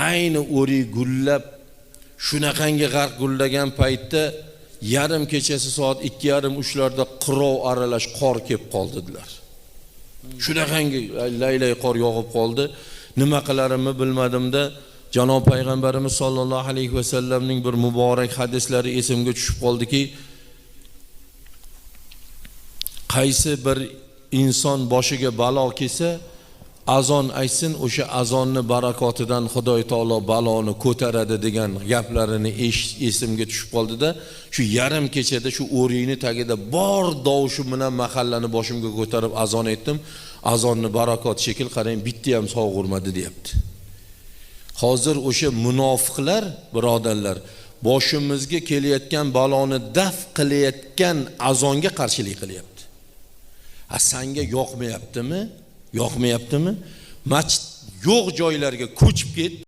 Ayni o'rik gullab, shunaqangi g'arq gullagan paytda yarim kechasi soat 2:30-3larda qirov aralash qor kelib qoldi dedilar. Shunaqangi laylay qor yog'ib qoldi. Nima qilarimni bilmadimda, janob payg'ambarimiz sollallohu alayhi vasallamning bir muborak hadislari esimga tushib qoldiki, qaysi bir inson boshiga balo kelsa, azon aytsin, o'sha azonni barakotidan Xudoy taolo baloni ko'taradi degan gaplarini esimga tushib qoldida, shu yarim kechada shu o'rikni tagida bor dovushim bilan mahallani boshimga ko'tarib azon aytdim. Azonni barakoti shekil qarang, bitta ham sovg'urmadi deyapti. Hozir o'sha munofiqlar, birodarlar, boshimizga kelayotgan baloni daf qilayotgan azonga qarshilik qilyapti. A sanga yoqmayaptimi? Yoqmayaptimi? Masjid yo'q joylarga ko'chib ket.